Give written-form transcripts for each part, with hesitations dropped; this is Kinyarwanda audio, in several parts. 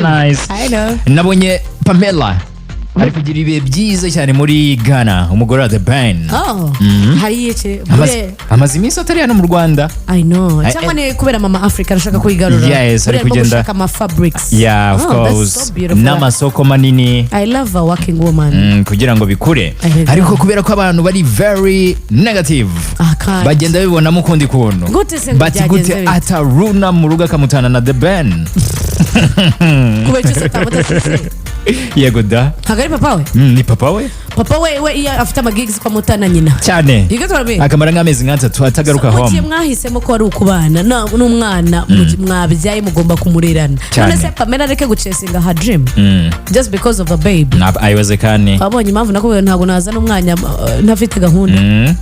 Nice. I know. Nabonye Pamela ari kugira ibihe byiza cyane muri Ghana, umugore wa The Ben. Oh, hari iki? Amaze iminsi atari hano mu Rwanda. I know. Cyangwa ni kubera Mama Africa arashaka kuyigarura. Yes, ari Buriya arimo kugenda- gushaka ama fabrics. Yeah, of Oh, that's course. so beautiful. N'amasoko manini. I love a working woman. Kugira ngo bikure. I Ariko kubera ko abantu bari very negative, Ah, kandi. bagenda bibonamo ukundi kuntu. Gute se ngo Bati byagenze gute bite? ataruna mu rugo akamutana na The Ben? Kubera icyo se atamutasize? Yego da. Ntabwo ari papa we? Ni papa we. Papa we iyo afite amagigs kwa mutana nyina. Cyane. You get what I mean? Akamara nk'amezi 3 atagaruka So, mugihe home. mwahisemo ko ari ukubana n'umwana mwabyaye, mugomba kumurerana. Cyane. None se Pamela areke guchasinga her dream just because of a baby? Haiwezekani. Wabonye impamvu nakubwiye ntabwo nazana umwanya ntafite gahunda?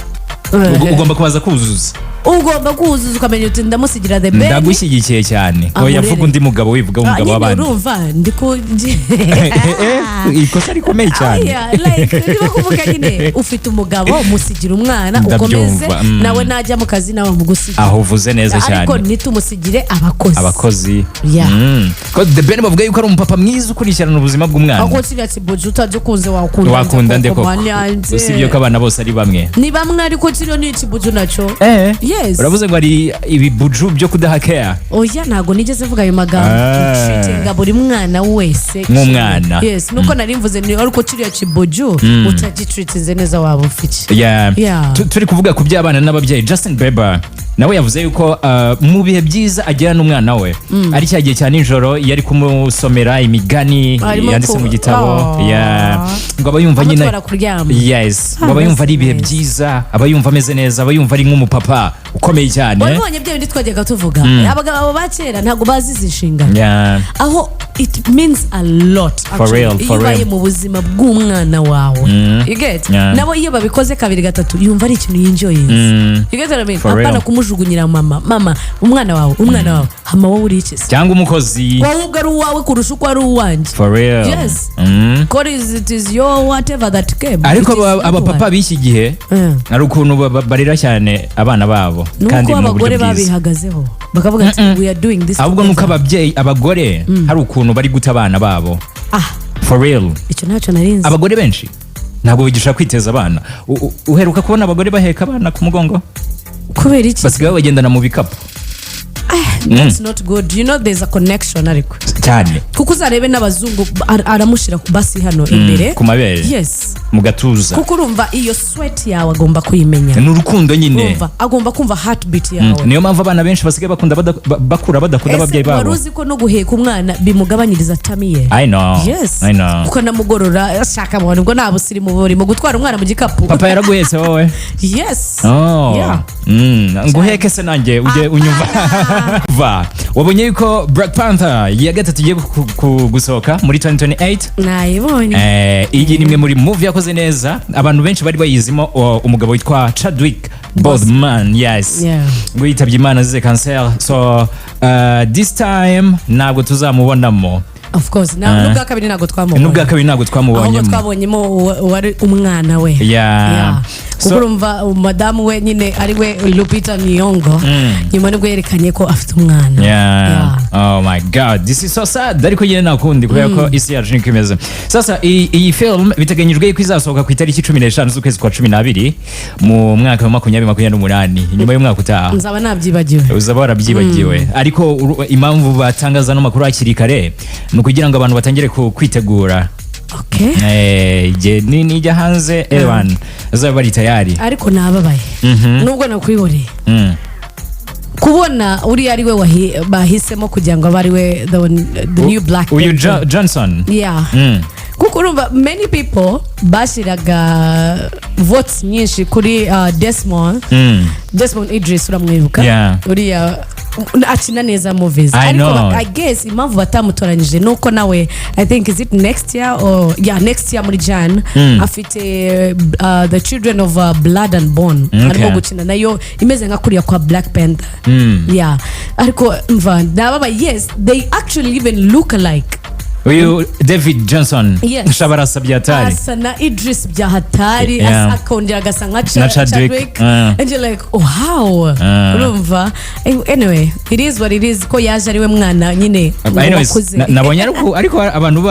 Ugomba kubanza kuzuza. Ugomba kuzuza, ukamenya uti ndamusigira The Ben. Ndagushyigikiye cyane. Oya, Amurere. vuga undi mugabo, wivuga Ah, umugabo nyine w'abandi. Urumva ndi ku Ikosa rikomeye cyane. Aya, like niba kuvuga nyine ufite umugabo, musigira umwana ukomeze. Ndabyumva, Nawe najya mu kazi, nawe mugusigira. Aho uvuze neza Ariko cyane. ntitumusigire abakozi. Abakozi. Yeah. Ko The Ben bavuga yuko ari umupapa mwiza ukurikirana ubuzima bw'umwana. Ahubwo kiriya kibuji utajya ukunze wakunda. Wakunda nde koko? Manyanze. Usibye ko abana bose ari bamwe. Ni bamwe, ariko kiriya ni ikibuju nacyo. Yes. Uravuze ngo hari ibibuju byo kudaha care. Oya, ntabwo nigeze mvuga ayo magambo. Ah. Treatinga buri mwana wese Nk'umwana. Yes, nuko nari mvuze ni ariko kiriya kibuju utagitreatinze neza waba ufite. Yeah. Yeah. Turi kuvuga ku by'abana n'ababyeyi, Justin Bieber nawe yavuze yuko mu bihe byiza agira n'umwana we ari cya gihe cya nijoro, iyo ari kumusomera imigani Arimo yanditse mu gitabo. Oh. Yeah. Ngo aba yumva nyine Amutwara kuryama. Yes, ngo aba Ah, yumva ari that's ibihe nice. byiza, aba yumva ameze neza, aba yumva ari nk'umupapa ukomeye cyane. Wabibonye bya bindi twajyaga tuvuga, abagabo ba kera ntabwo bazi izi nshingano, aho it means a lot For actually. real, Iyo for ubaye real. mu buzima bw'umwana wawe, you get? Yeah. Nabo iyo babikoze kabiri gatatu, yumva ari ikintu yenjoyinze. You get what I mean? For real. Apana kumujugunyira mama, mama, umwana wawe, umwana wawe, hama wowe uri iki se? Cyangwa umukozi. Wowe ubwo ari uwawe kurusha uko ari uwanjye. For real. Yes. God is, it is your whatever that came. Ariko It is not abapapa one. b'iki gihe hari ukuntu barera cyane abana babo Nuko kandi mu buryo abagore bwiza. babihagazeho bakavuga ati we are doing this Ahubwo nuko together. ababyeyi, abagore, hari ukuntu bari guta abana babo. Ah. For real. Icyo ntacyo narinzi. Abagore benshi ntabwo bigisha kwiteza abana. Uheruka kubona abagore baheka abana ku mugongo? Kubera iki? Basigaye bagendana mu bikapu. That's not good. You know there's a connection ariko. Cyane. Kuko uzarebe n'abazungu, aramushyira ku basi hano imbere. Ku mabere. Yes. Mu gatuza. Kuko urumva iyo sweat yawe agomba kuyimenya. Ni urukundo nyine. Urumva agomba kumva heartbeat yawe. Niyo mpamvu abana benshi basigaye bakunda bakura badakunda Ese ababyeyi wari babo. uzi ko no guheka umwana bimugabanyiriza tummy ye? I know. Yes. I know. Ukanamugorora ashaka mu ubwo nta busirimu burimo gutwara umwana mu gikapu. Papa yaraguhetse wowe? Yes. Oh. Yeah. Nguheke se nanjye ujye unyumva va? Wabonye yuko Black Panther ya gatatu igiye gusohoka muri 2028? Nayibonye. Iyi ni imwe muri movie yakoze neza, abantu benshi bari bayizimo umugabo witwa Chadwick Boseman, yes. Ngo yitabye Imana azize cancer, so this time ntabwo tuzamubonamo. Of course, n'ubwa kabiri ntabwo twamubonye. N'ubwa kabiri ntabwo Ahubwo twamubonyemo. twabonyemo uwari umwana we. Yeah. Kuko urumva madamu we nyine ari we Lupita Nyong'o, nyuma nibwo yerekanye ko afite umwana. Yeah. Yeah. Oh my God, this is so sad. Ariko nyine nta kundi kubera ko isi yacu niko imeze. Sasa iyi film biteganyijwe ko izasohoka ku itariki 15 z'ukwezi kwa 12 mu mwaka wa 2028, inyuma y'umwaka utaha. Nzaba nabyibagiwe. Uzaba warabyibagiwe. Ariko impamvu batangaza ano makuru hakiri kare ni ukugira ngo abantu batangire kwitegura. Okay. Igihe nijya hanze, ewan bazaba bari tayari. Ariko nababaye nubwo nakwihoreye kubona uriya ari we bahisemo kugira ngo abe ari we the new Black Uyu Panther. Johnson. Yeah. Kuko urumva many people bashyiraga votes nyinshi kuri Desmond. Desmond Idris, uramwibuka? Yeah. Uriya akina neza movies. I Ariko know. I guess impamvu batamutoranyije nuko nawe, I think, is it next year or, yeah, next year muri Jan afite The Children of Blood and Bone. Arimo gukina nayo imeze nka kuriya kwa Black Panther. Yeah, ariko mva nababaye. Yes, they actually even look alike. Uyu David Johnson. Yes. Shabarasa byatari. Asa na Idris bya hatari. Akongera agasa nka Na Chadwick. Chadwick. And you're like, "Wow." Urumva, anyway, it is what it is, ko yaje ari we mwana nyine ngo Anyways, wakuze. nabonye ariko abantu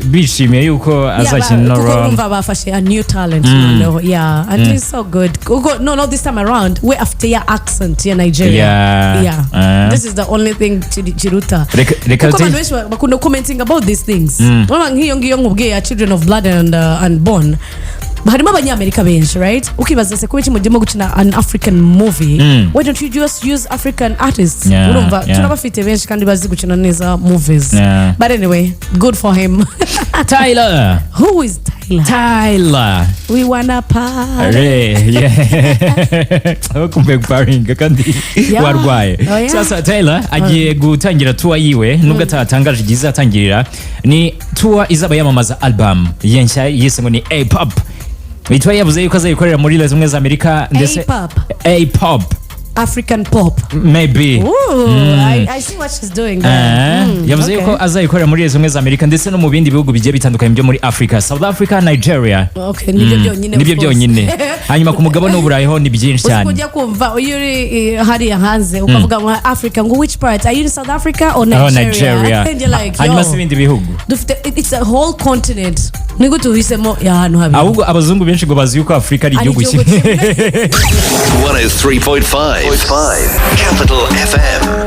bishimiye yuko Yeah, azakina ino kuko role. urumva bafashe a new talent noneho. Yeah, and it's so good kuko no, this time around we afite ya accent ya Nigeria. Yeah. This is the only thing kiruta Reka kuko abantu benshi bakunda commenting about these things. Urabona nk'iyo ngiyo nkubwiye ya Children of Blood and Bone, harimo Abanyamerika benshi, right? Ukibaza se, kuba iki mugiyemo gukina an African movie? Why don't you just use African artists? Urumva, turabafite benshi kandi bazi gukina neza movies. But anyway, good for him. Tyler. Who is Tyler? Tyler. We wanna party. Re, yeah. Kumbe guparinga kandi warwaye. Oh, yeah. Sasa Tyler agiye gutangira tour yiwe, nubwo atatangaje igihe izatangirira. Ni tour izaba yamamaza album ye nshya yise ngo ni A-pop. Iyi tour yavuze yuko azayikorera muri Leta Zunze Ubumwe za Amerika ndetse A-pop. A-pop. African pop. Maybe. Ooh, I see what she's doing there. Yavuze yuko azayikorera muri Leta Zunze Ubumwe za Amerika ndetse no mu bindi bihugu bigiye bitandukanye byo muri Africa, South Africa, Nigeria. Okay, nibyo byonyine, Nibyo of course. byonyine. Hanyuma ku mugabane w'Uburayi ho ni byinshi Uzi cyane. kujya kumva iyo uri hariya hanze ukavuga ngo Africa, ngo which part are you in, South Africa or Oh, Nigeria? Nigeria. And you're like, Hanyuma yo, si ibindi bihugu? Dufite, it's a whole continent, ni gute uhisemo ahantu habiri? Ahubwo abazungu benshi ngo bazi yuko Afurika ari Ari igihugu igihugu kimwe. kimwe. 103.5 Capital FM.